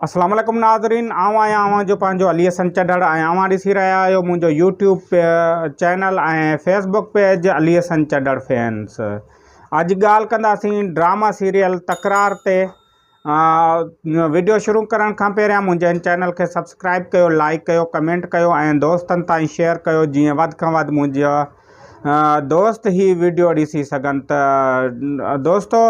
اسلام عليڪم ناظرين آئون آهيان اوهان جو پنهنجو علي حسن چڍڙ ۽ اوهان ڏسي رهيا آهيو منهنجو YouTube channel ۽ Facebook page Ali Hassan Chadhar fans اڄ ڳالهه ڪنداسين ڊراما سيريل تڪرار تي وڊيو شروع ڪرڻ کان پهريان منهنجي هن چينل کي سبسڪرائب ڪيو لائڪ ڪيو ڪمينٽ ڪيو ۽ دوستن تائين شيئر ڪيو جيئن وڌ کان وڌ منهنجا دوست هي وڊيو ڏسي سگهن ته دوستو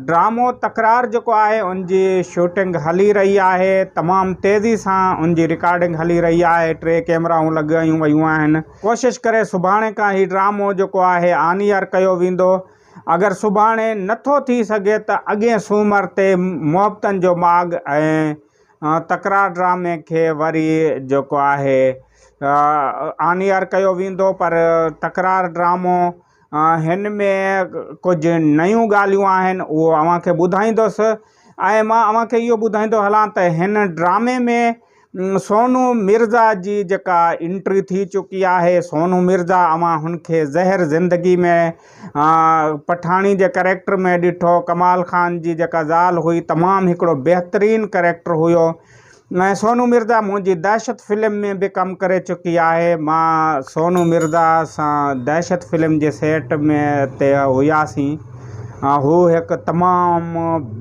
ڊرامو تڪرار جيڪو آهي ان جي شوٽنگ هلي رهي آهي تمام تيزي سان ان جي رڪارڊنگ هلي رهي آهي ٽي ڪيمرائون لڳايون ويون آهن ڪوشش ڪري سڀاڻي کان هي ڊرامو جيڪو آهي آن ايئر ڪيو ويندو اگر سڀاڻي نٿو ٿي سگهي ته اڳئين سومر تي محبتن جو ماڳ ۽ تڪرار ڊرامي کي وري جيڪو آهي آن ايئر ڪيو ويندو پر تڪرار ڊرامو هن ۾ ڪجهه نيون ڳالهيون آهن اهو اوهان کي ٻڌائيندس ۽ مان اوهان کي اهو ٻڌائيندو هلان ته هن ڊرامي ۾ سونو مرزا جي جيڪا انٽري ٿي چڪي آهي سونو مرزا اوهان هن کي زهر زندگي ۾ پٺاڻي جي ڪريڪٽر ۾ ڏٺو ڪمال خان جي جيڪا زال هئي تمام هڪڙو بهترين ڪريڪٽر هيو ۽ سونو مرزا منهنجي دهشت فلم ۾ به ڪم ڪري چڪي آهي مان سونو مرزا سان دهشت فلم جي سيٽ ۾ تي هياسين هو هڪ تمام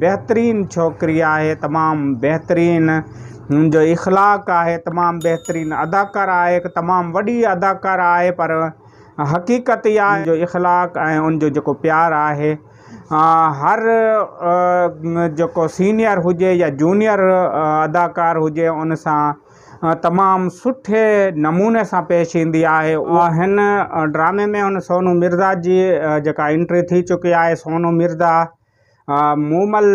بهترين ڇوڪري آهي تمام بهترين هن جو اخلاق آهي تمام بهترين اداڪاره آهي هڪ تمام وڏي اداڪاره آهي پر حقيقت اها آهي جو اخلاق ۽ ان جو جيڪو پيار آهي هر جيڪو سينئر هجي يا جونيئر اداڪار هجي ان سان تمام سٺي نموني سان پيش ايندي آهي اها هن ڊرامي ۾ هن سونو مرزا جي جيڪا انٽري ٿي چڪي آهي سونو مرزا مومل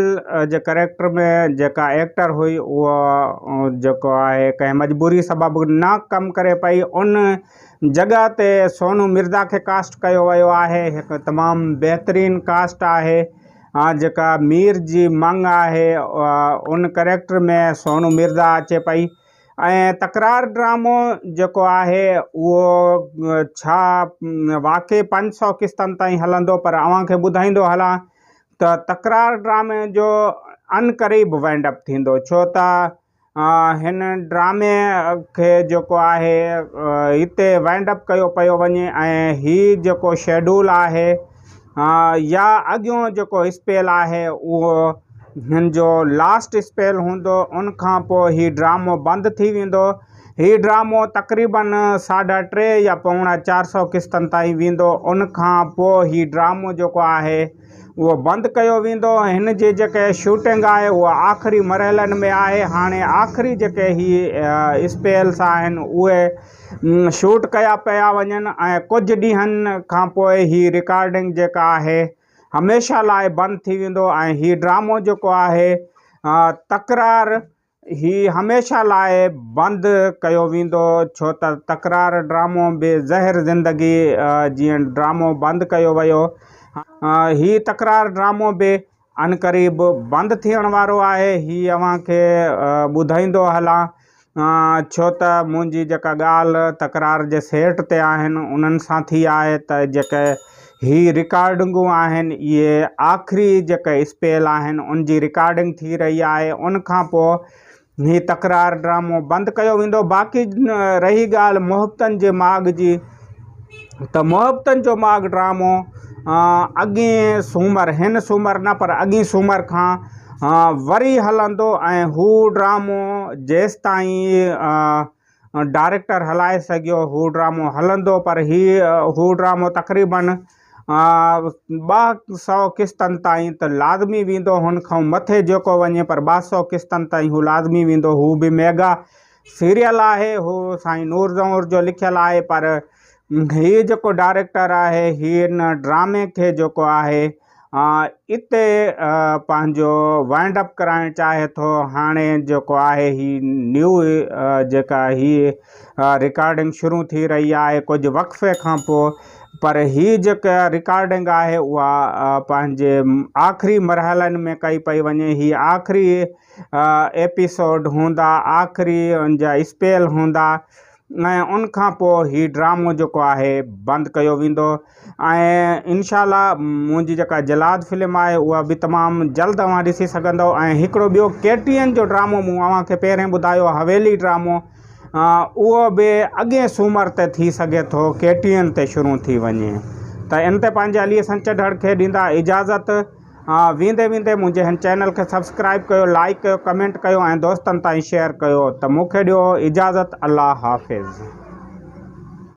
جي ڪريڪٽر ۾ جيڪا ايڪٽر هئي اها جيڪو آهي ڪنهن مجبوري سبب نه ڪم ڪري پئي ان جڳهه تي سونو مرزا کي ڪاسٽ ڪيو ويو آهي هڪ تمام بهترين ڪاسٽ آهي جيڪا مير جي مڱ آهي ان ڪريڪٽر ۾ سونو مرزا اچي پئي ۽ تڪرار ڊرامو جيڪو آهي اهو ڇا واقعي 500 قسطن تائين هلندو پر اوهان کي ٻڌائيندو هلان ته تڪرار ڊرامي جو عنقريب وائنڊ اپ ٿيندو ڇو ته هن ڊرامي کي جيڪو آهي هتي وائنڊ اپ ڪيو پيو وڃي ۽ هي جيڪو شيڊول آهي يا اڳيون جيڪو اسپيل آهي اهو هن جو لاسٽ اسپيل هوندو ان کان پوء هي ڊرامو بند ٿي ويندو هي ڊرامو تقريبن ساڍا ٽي يا پوڻا چار سو قسطن تائين ويندو ان کان پوء هي ڊرامو جيڪو آهي اهو بند ڪيو ويندو هن جي جيڪي شوٽنگ آهي اها آخري مرحلن ۾ آهي هاڻي آخري جيڪي هي اسپيلس آهن اهي شوٽ ڪيا پيا وڃن ۽ ڪجهه ڏينهن کان پوء هي رڪارڊنگ جيڪا آهي هميشه لاء بند ٿي ويندو ۽ هي ڊرامو جيڪو آهي تڪرار هي هميشه لاء بند ڪيو ويندو ڇو ته تڪرار ڊرامو به زهر زندگي جيئن ڊرامو بند ڪيو ويو هي تڪرار ڊرامو به عنقريب بند ٿيڻ وارو آهي هي اوهان کي ٻڌائيندو هلان ڇو ته منهنجي جيڪا ڳالهه تڪرار جي سيٽ تي آهن انهن سان ٿي آهي ته جيڪي هي رڪارڊنگون آهن اهي آخري جيڪي اسپيل آهن ان جي رڪارڊنگ ٿي رهي آهي ان کان پوء هي تڪرار ڊرامو بند ڪيو ويندو باقي رهي ڳالهه محبتن جي ماڳ جي ته محبتن جو ماڳ ڊرامو اڳئين سومر هن سومر نه پر اڳئين سومر کان وري هلندو ۽ هو ڊرامو جيستائين ڊائريڪٽر هلائي سگهيو هو ڊرامو هلندو پر هي هو ڊرامو تقريبن 200 قسطن تائين ته لازمي ويندو هن کان مٿي جيڪو وڃي پر 200 قسطن تائين هو لازمي ويندو هو به ميگا سيريل آهي هو سائين نور زئور جو لکيل آهي پر هي جيڪو ڊائريڪٽر آهي هي هن ڊرامي کي جيڪو آهي اتي پنهنجو وائنڊ اپ ڪرائڻ چاهي ٿو هاڻي جيڪو آهي هي نيو جيڪا هي رڪارڊنگ شروع ٿي رهي آهي ڪجهه وقفي کان پوء پر هي جيڪا رڪارڊنگ آهي اها پنهنجي آخري مرحلن ۾ ڪئي پئي وڃي هي آخري ايپيسوڊ هوندا آخري ان جا اسپيل هوندا. ۽ ان کان پوء هي ڊرامو جيڪو آهي بند ڪيو ويندو ۽ انشاء الله منهنجي جيڪا جلاد فلم آهي اها به تمام جلد اوهان ڏسي سگهندو ۽ هڪڙو ٻيو ڪي ٽي اين جو ڊرامو مون اوهان کي پهرين ٻڌايو حويلي ڊرامو اهو به اڳئين سومر تي ٿي سگهي ٿو ڪي ٽي اين تي شروع ٿي وڃي ته ان تي پنهنجي علي حسن چڍڙ کي ڏيندا اجازت ويندي ويندي منهنجي هن چينل کي سبسڪرائب ڪيو لائيڪ ڪيو ڪمينٽ ڪيو ۽ دوستن تائين شيئر ڪيو ته مون کي ڏيو اجازت الله حافظ.